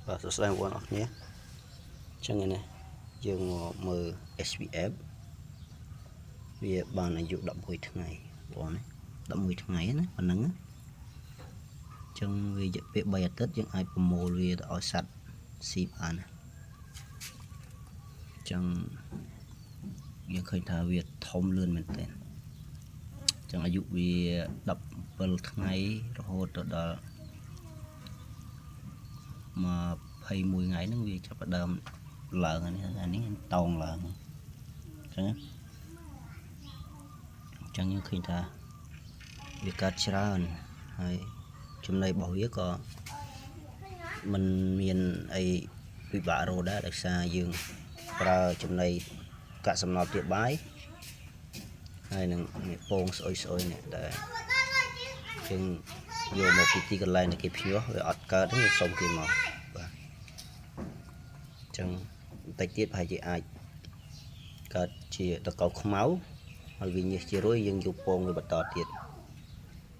បាទសួស្តីបងប្អូនអរគ្នាអញ្ចឹងនេះយើងមកមើល SVF វាបានអាយុ11ថ្ងៃបងណា11ថ្ងៃណាប៉ុណ្ណឹងណាអញ្ចឹងវារយៈពេល3អាទិត្យយើងអាចប្រមូលវាទៅឲ្យសត្វស៊ីបានណាអញ្ចឹងយើងឃើញថាវាធំលឿនមែនទែនអញ្ចឹងអាយុវា17ថ្ងៃរហូតទៅដល់21ថ្ងៃហ្នឹងវាចាប់ផ្ដើមឡើងអានេះអានេះតោងឡើងអញ្ចឹងណាអញ្ចឹងយើងឃើញថាវាកើតច្រើនហើយចំណីរបស់វាក៏មិនមានអីពិបាករកដែរដោយសារយើងប្រើចំណីកាក់សំណល់ទៀតបាយហើយនឹងនេះពងស្អុយស្អុយនេះដែលយើងយកមកពីទីកន្លែងដែលគេភ្ញាស់វាអត់កើតទេយើងសុំគេមកបាទអញ្ចឹងបន្តិចទៀតប្រហែលជាអាចកើតជាដង្កូវខ្មៅហើយវាញើសជារុយយើងយកពងវាបន្តទៀត។